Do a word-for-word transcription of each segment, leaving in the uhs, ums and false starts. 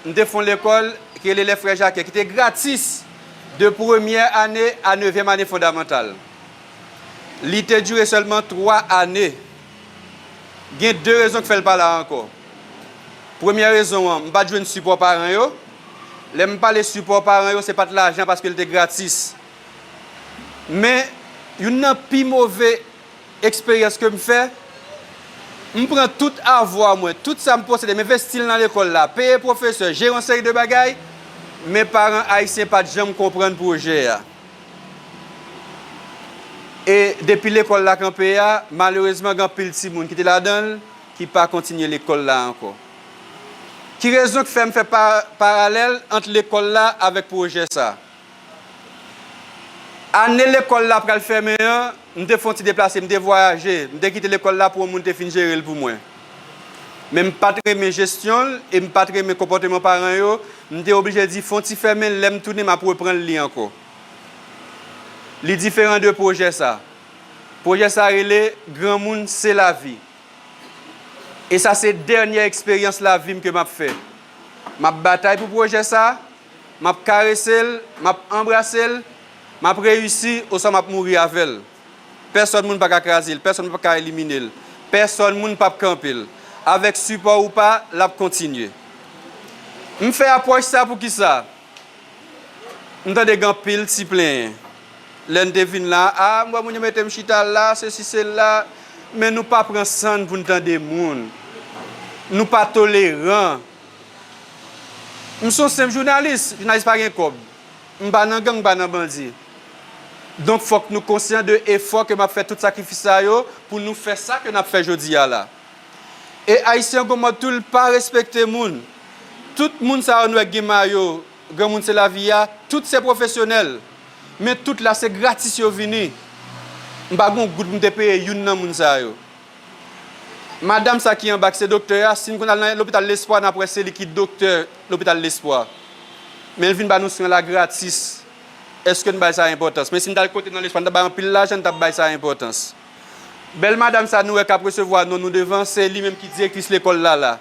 m te fè yon lekòl ki rele Les Frères Jacquet, ki te gratis de premyè ane a nevyèm ane fondamantal. Li te dire sèlman twa ane. Gen de rezon k fè l pa la ankò. Premyè rezon an, m pa t jwenn sipò paran yo. Lè m pale sipò paran yo, se pa t lajan paske l te gratis. Men, youn nan pi move eksperyans ke m fè, m pran tout avwa mwen, tout sa m posede, m envesti l nan lekòl la, peye pwofesè, jere yon seri de bagay, men paran ayisyen pa t janm konprann pwojè a. E depi lekòl la kanpe a, malerezman, gen anpil timoun ki te ladan l ki pa kontinye lekòl la ankò. Ki rezon k fè m fè pa-, paralèl ant lekòl la avèk pwojè sa a? Ane lekòl la pral fèmen an, m te fè yon ti deplase, m te vwayaje, m te kite lekòl la pou yon moun te fin jere l pou mwen. Men m pa t renmen jesyon l e m pa t renmen konpòteman paran yo, m te oblije di fè yon ti fèmen, lè m tounen m ap reprann li ankò. Li diferan de pwojè sa. Pwojè sa rele Granmoun se lavi. E sa se dènyè eksperyans lavi m ke m ap fè. M ap batay pou pwojè sa, m ap karese l, m ap anbrase l, m ap reyisi oswa m ap mouri avè l. Pèsòn moun pa ka kraze l, pèsòn moun pa ka elimine l, pèsòn moun p ap kanpe l. Avèk sipò ou pa, l ap kontinye. M fè apwòch sa poukisa? M tande gen anpil ti plenyen. Lè n te vin la, a, m wè moun yo mete m chita la, sesi, sela. Men nou pa pran san n pou n tande moun. Nou pa toleran. M se yon senp jounalis, jounalis pa gen kòb. M pa nan gang, m pa nan bandi. Donk, fòk nou konsyan de efò ke m ap fè, tout sakrifis sa yo, pou nou fè sa ke n ap fè jodi a la. E Ayisyen gon mòd tou, l pa respekte moun. Tout moun sa yo nou wè k gen mayo Granmoun se lavi a, tout se pwofesyonèl. Men tout la se gratis yo vini. M pa gon goud pou m te peye youn nan moun sa yo. Madanm sa ki anba ki se doktè a, si n konn al nan lopital Lespwa, n ap wè se li ki doktè lopital Lespwa. Men l vin ba nou swen la gratis. Èske n bay sa enpòtans? Men si n t al kote nan Lespwa, n t ap bay anpil lajan, n t ap bay sa enpòtans. Bèl madanm sa nou wè k ap resevwa non nou devan, se li menm ki direktris lekòl la la.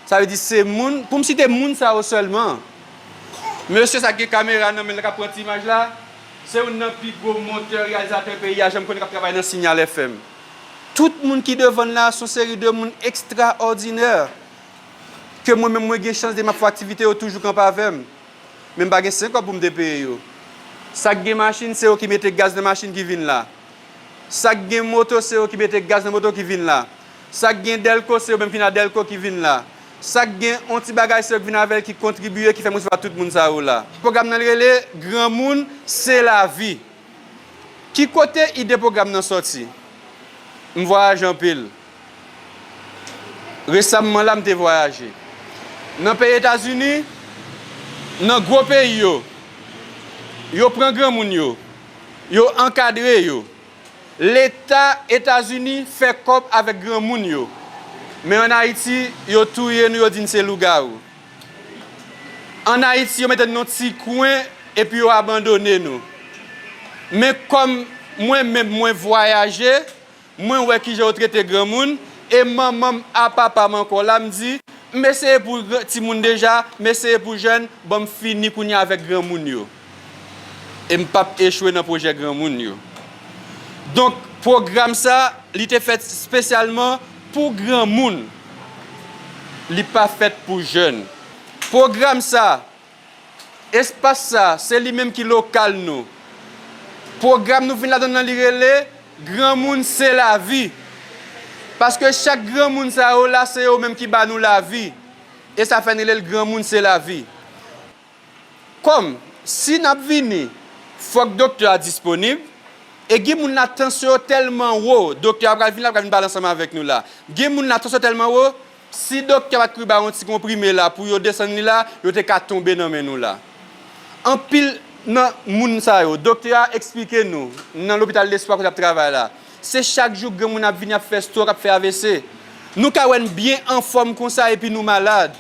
Sa vle di se moun, pou m site moun sa yo sèlman. Mesye sa k gen kamera nan men l k ap pran ti imaj la, se youn nan pi gwo montè, reyalizatè peyi a janm konnen k ap travay nan Signal F M. Tout moun ki devan n la, se yon seri de moun ekstraòdinè ke mwen menm mwen gen chans de m ap fè aktivite yo toujou kanpe avè m. Men m pa gen senk kòb pou m te peye yo. Sa k gen machin, se yo ki mete gaz nan machin ki vin la. Sa k gen moto, se yo ki mete gaz nan moto ki vin la. Sa k gen dèlko, se yo menm ki nan dèlko ki vin la. Sa k gen yon ti bagay, se yo k vin avè l ki kontribiye, ki fè m resevwa tout moun sa yo la. Pwogram nan rele Granmoun se lavi. Ki kote ide pwogram nan sòti? M vwayaje anpil. Resamman la, m te vwayaje. Nan peyi Etazini, nan gwo peyi yo, yo pran granmoun yo, yo ankadre yo. Leta Etazini fè kòb avèk granmoun yo. Men ann Ayiti, yo touye nou, yo di n se lougawou. Ann Ayiti, yo mete n nan ti kwen epi yo abandone nou. Men kòm mwen menm, mwen vwayaje, mwen wè kijan yo trete granmoun, e manman m a papa m ankò la, m di, m eseye pou gran- timoun deja, m eseye pou jèn, bon, m fini kounye a avèk granmoun yo. E m p ap echwe nan pwojè granmoun yo. Donk, pwogram sa, li te fèt espesyalman pou granmoun. Li pa fèt pou jèn. Pwogram sa, espas sa, se li menm ki lokal nou. Pwogram nou vin ladan l nan li rele Granmoun se lavi. Paske chak granmoun sa yo la, se yo menm ki ba nou lavi. E sa fè n rele l Granmoun se lavi. Kòm, si n ap vini, fòk doktè a disponib, e gen moun la tansyon yo tèlman wo, doktè a pral vin la, pral vin pale ansanm avèk nou la. Gen moun la tansyon tèlman wo, si doktè a pa t kouri ba yon ti konprime la pou yo desann li la, yo te ka tonbe nan men nou la. Anpil nan moun sa yo, doktè a eksplike nou, nan lopital Lespwa kote l ap travay la, se chak jou granmoun ap vini ap fè stroke, ap fè A V C. Nou ka wè n byen anfòm konsa epi nou malad.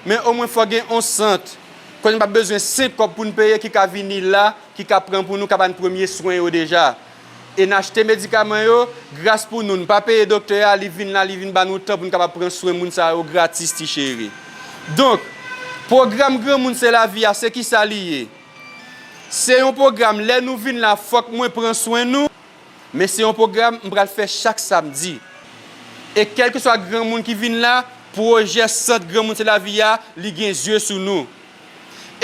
Men omwen fò gen yon sant. Kote n p ap bezwen senk kòb pou n peye ki ka vini la, ki ka pran pou nou, ka ba n premye swen yo deja. E n achte medikaman yo, gras pou nou, n pa peye doktè a, li vin la, li vin ba nou tan pou n kapab pran swen moun sa yo gratis, ti cheri. Donk, Pwogram Granmoun Se Lavi a, se kisa li ye? Se yon pwogram, lè nou vin la, fòk mwen pran swen nou, men se yon pwogram m pral fè chak samdi. E kèlkeswa granmoun ki vin la, pwojè sant Granmoun Se Lavi a, li gen zye sou nou.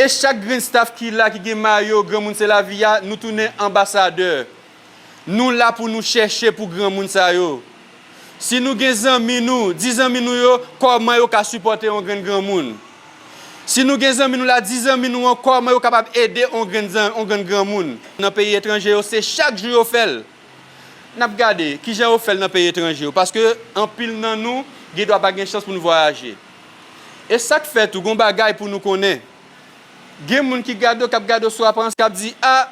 E chak grenn staff ki la, ki gen mayo Granmoun Se Lavi a, nou tounen anbasadè. Nou la pou nou chèche pou granmoun sa yo. Si nou gen zanmi nou, di zanmi nou yo kòman yo ka sipòte yon grenn granmoun. Si nou gen zanmi nou la, di zanmi nou an kòman yo kapab ede yon grenn, zan- yon grenn granmoun. Nan peyi etranje yo, se chak jou yo fè l. N ap gade kijan yo fè l nan peyi etranje yo, paske anpil nan nou gen dwa pa gen chans pou nou vwayaje. E sa k fè tou, gon bagay pou nou konnen. Gen moun ki gade w, k ap gade w sou aparans, k ap di, a,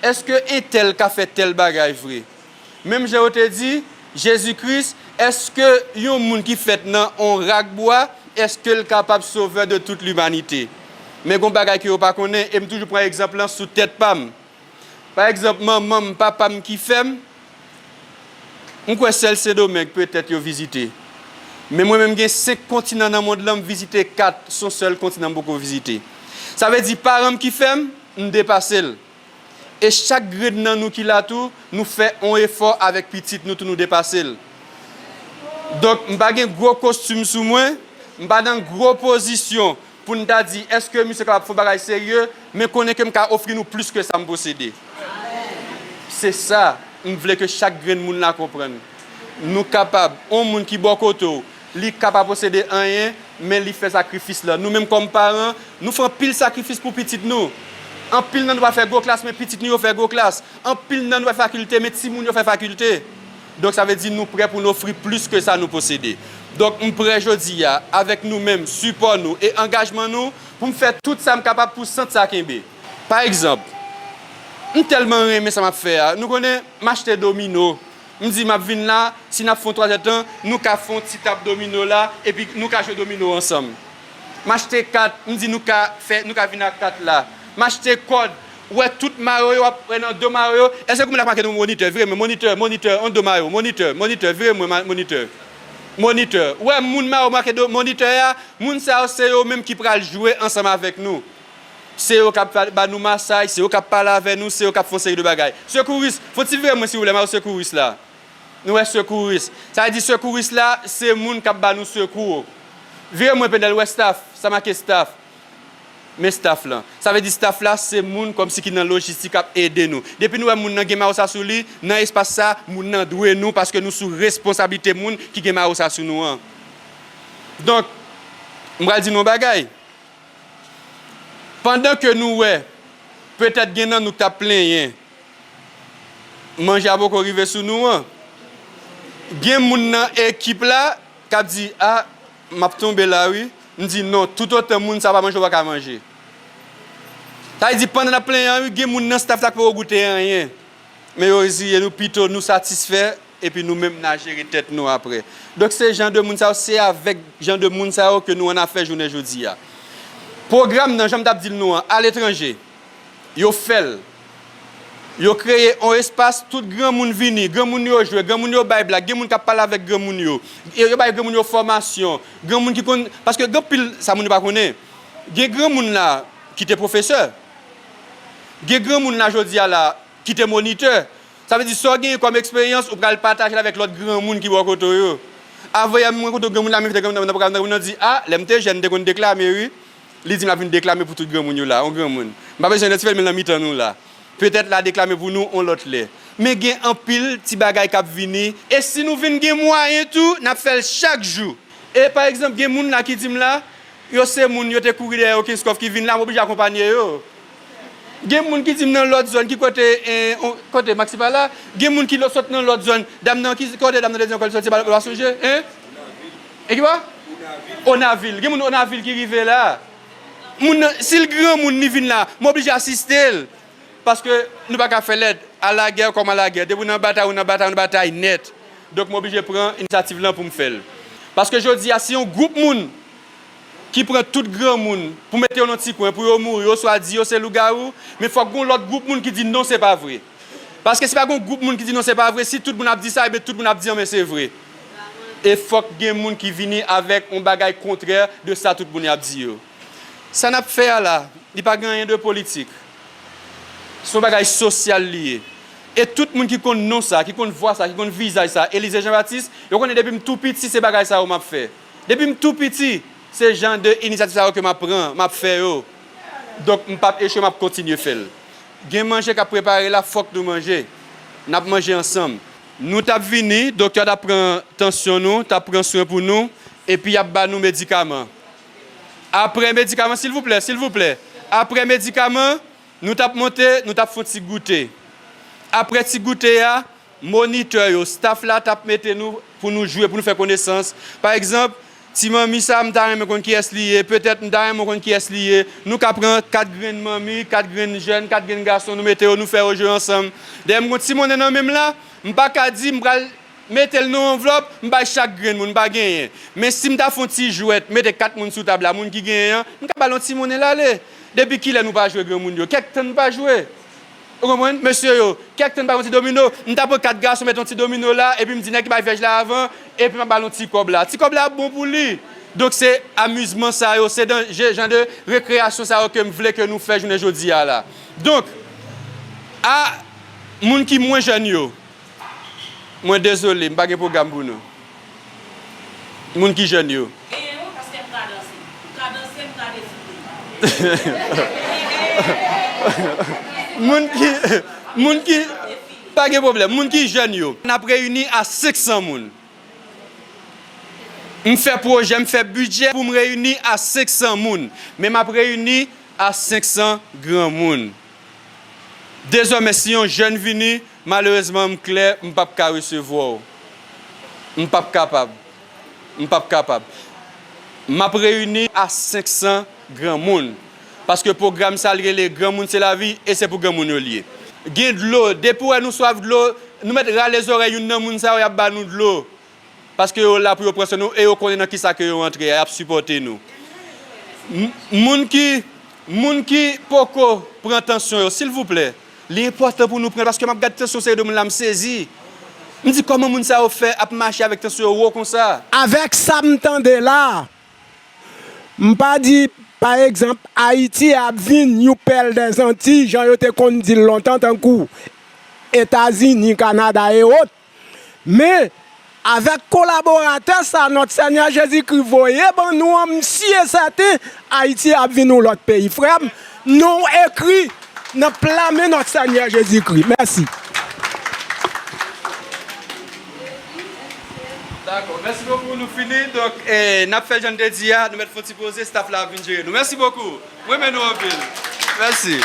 èske entèl ka fè tèl bagay vre? Menm jan yo te di, Jezi Kris, èske yon moun ki fèt nan on rak bwa, èske l kapab sovè de tout limanite? Men gon bagay ke yo pa konnen, e m toujou pran egzanp lan sou tèt pa m. Pa egzanp, manman m, papa m ki fè m, m kwè sèl Sendomeng petèt yo vizite. Men mwen menm gen senk kontinan nan mond lan, m vizite kat, s on sèl kontinan m poko vizite. Sa vle di paran m ki fè m, m depase l. E chak grenn nan nou ki la tou, nou fè on efò avèk pitit nou tou, nou depase l. Donk, m pa gen gwo kostim sou mwen, m pa nan gwo pozisyon pou n ta di, èske misye kapab fè yon bagay serye, men konnen ke m ka ofri nou plis ke sa m posede. Se sa, m vle ke chak grenn moun la konprann. Nou kapab, on moun ki bò kote w, li ka pa posede anyen, men li fè sakrifis la. Nou menm kòm paran, nou fè anpil sakrifis pou pitit nou. Anpil nan nou pa fè gwo klas, men pitit nou yo fè gwo klas. Anpil nan nou fè fakilte, men timoun yo fè fakilte. Donk, sa vle di nou prè pou n ofri plis ke sa nou posede. Donk, m prè jodi a, avèk nou menm, sipò nou e angajman nou, pou m fè tout sa m kapab pou sant sa kenbe. Pa egzanp, m tèlman renmen sa m ap fè a. Nou konnen, m achte domino. M di, m ap vin la, si n ap fè yon twazyèdtan, nou ka fè yon ti tab domino la, epi nou ka jwe domino ansanm. M achte kat, m di, nou ka fè, nou ka vin ak kat la. M achte kòd, ou wè tout mayo yo, w ap wè nan do mayo yo. Èske goumen la k make nou monitè? Vire mwen, monitè, monitè, an do mayo, monitè, monitè, vire mwen, ma- monitè. Monitè. Ou wè moun mayo make do monitè a, moun sa yo se yo menm ki pral jwe ansanm avèk nou. Se yo k ap ba nou masaj, se yo k ap pale avè nou, se yo k ap fè yon seri de bagay. Sekouris, fè yon ti vire mwen, silvouplè, mayo sekouris la. Nou wè sekouris. Sa vle di sekouris la, se moun k ap ba nou sekou. Vire mwen, Penèl, wè staff, sa make staff. Men staff lan. Sa vle di staff la, se moun kòmsi ki nan lojistik k ap ede nou. Depi nou wè moun nan gen mayo sa sou li, nan espas sa, moun nan dwe nou paske nou sou responsablite moun ki gen mayo sa sou nou an. Donk, m pral di nou yon bagay. Pandan ke nou wè, petèt gen nan nou k t ap plenyen, manje a poko rive sou nou an. Gen moun nan ekip la k ap di, a, m ap tonbe la wi. M di, non, toutotan moun sa pa manje, w pa ka manje. Sa vle di, pandan n ap plenyen an, wi, gen moun nan staff la k poko goute anyen. Men yo reziye, nou pito nou satisfè, epi nou menm n a jere tèt nou apre. Donk, se jan de moun sa yo, se avèk jan de moun sa yo ke nou annafè jounen jodi a. Pwogram nan, jan m t ap di l nou an, aletranje, yo fè l. Yo kreye on espas, tout granmoun vini, granmoun yo jwe, granmoun yo bay blag, gen moun k ap pale avèk granmoun yo, e yo bay granmoun yo fòmasyon, granmoun ki konn, paske gen anpil sa moun yo pa konnen. Gen granmoun la ki te pwofesè. Gen granmoun la jodi a la ki te monitè. Sa vle di, sa w genyen kòm eksperyans, ou pral pataje l avèk lòt granmoun ki bò kote w yo. Avanyè m rankontre granmoun la, m envite granmoun nan, granmoun nan di, a, lè m te jèn, m te konn deklame, wi. Li di m l ap vin deklame pou tout granmoun yo la, yon granmoun. M pa bezwen idantifye l, men l nan mitan nou la. Petèt l a deklame pou nou yon lòt lè. Men gen anpil ti bagay k ap vini. E si nou vin gen mwayen tou, n ap fè l chak jou. E pa egzanp, gen moun la ki di m la, yo se moun yo te kouri dèyè yo, Kenskòf ki vin la, m oblije akonpanye yo. Gen moun ki di m nan lòt zòn, ki kote, eh, on- kote Maxi pa la, gen moun ki lòt sot nan lòt zòn. Dam nan, ki kote dam nan te di ankò li soti, pa, pa sonje, en? E ki pa? Onavil. Gen moun Onavil ki rive la. Moun nan, si l granmoun li vin la, m oblije asiste l. Paske nou pa ka fè lèd. À la guerre comme à la guerre. Depi w nan batay, ou nan batay, ou nan batay nèt. Donk, m oblije pran inisyativ lan pou m fè l. Paske jodi a, si yon gwoup moun ki pran tout granmoun pou mete yo nan ti kwen, pou yo mouri, oswa di yo se lougawou, men fòk gon lòt gwoup moun ki di non, se pa vre. Paske si pa gon gwoup moun ki di non, se pa vre, si tout moun ap di sa, ebyen tout moun ap di, anben se vre. E fòk gen moun ki vini avèk yon bagay kontrè de sa tout moun ap di yo. Sa n ap fè a la, li pa gen anyen de politik. Se yon bagay sosyal li ye. E tout moun ki konn non sa, ki konn vwa sa, ki konn vizaj sa, Elysée Jean Baptiste, yo konnen depi m tou piti, se bagay sa yo m ap fè. Depi m tou piti, se jan de inisyativ sa yo ke m ap pran, m ap fè yo. Donk, m p ap echwe, m ap kontinye fè l. Gen manje k ap prepare la, fòk nou manje. N ap manje ansanm. Nou t ap vini, doktè t ap pran tansyon nou, t ap pran swen pou nou, epi y ap ba nou medikaman. Apre medikaman, silvouplè, silvouplè. Apre medikaman, nou t ap monte, nou t ap fè yon ti goute. Apre ti goute a, monitè yo, staff la t ap mete nou pou nou jwe, pou nou fè konesans. Pa egzanp, ti manmi sa, m ta renmen konn kiyès li ye, petèt m ta renmen konn kiyès li ye. Nou ka pran kat grenn manmi, kat grenn jèn, kat grenn gason, nou mete yo, nou fè yo jwe ansanm. Dayè, m gon ti monnen nan men m la, m pa ka di m pral mete l nan yon anvlòp, m bay chak grenn moun, m pa genyen. Men si m ta fè yon ti jwèt, mete kat moun sou tab la, moun ki genyen an, m ka ba l yon ti monnen l ale. Depi kilè nou pa jwe granmoun yo? Kèk tan n pa jwe. Ou konprann? Mesye yo, kèk tan n pa yon ti domino, m ta pran kat gason, mete yon ti domino la, epi m di nèg ki bay vyèj la avan, epi m ap ba l yon ti kòb la. Ti kòb la ap bon pou li. Donk, se amizman sa yo, se dan, je- jan de rekreyasyon sa yo ke m vle ke nou fè jounen jodi a la. Donk, a moun ki mwen jèn yo, mwen dezole, m pa gen pwogram pou nou. Moun ki jèn yo. Genyen wi, paske m ka danse. M ka danse, m ka defile. Moun ki, moun ki, pa gen pwoblèm. Moun ki jèn yo. N ap reyini a senk san moun. M fè pwojè, m fè bidjè pou m reyini a senk san moun. Men m ap reyini a senk san granmoun. Dezòmè, si yon jèn vini, malerezman, m klè, m p ap ka resevwa w. M p ap kapab. M p ap kapab. M ap reyini a senk san granmoun. Paske pwogram sa, l rele Granmoun se lavi, e se pou granmoun yo l ye. Gen dlo, depi w wè nou swaf dlo, nou mèt rale zòrèy youn nan moun sa yo, y ap ba nou dlo. Paske yo la pou yo pran swen nou e yo konnen nan kisa ke yo antre a, y ap sipòte nou. M- Moun ki, moun ki poko pran tansyon yo, silvouplè, li enpòtan pou nou pran l, paske m ap gad tansyon seri de moun la, m sezi. M di, kòman moun sa yo fè ap mache avèk tansyon yo wo konsa? Avèk sa m tande la, m pa di, pa egzanp, Ayiti ap vin yon pèl dèzantiy, jan yo te konn di l lontan, tankou Etazini, Kanada e wòt. Men, avèk kolaboratè sa Nòt Senyè Jezikri voye ban nou an, m si e sèten, Ayiti ap vin yon lòt peyi. Frè m, non w ekri nan pla men Nòt Senyè Jezikri. Mèsi. Dakò, mèsi bokou, nou fini. Donk, eh, n ap fè jan n te di a, nou mèt fè yon ti poze, staff la ap vin jere nou. Mèsi bokou. Mwen renmen nou anpil. Mèsi.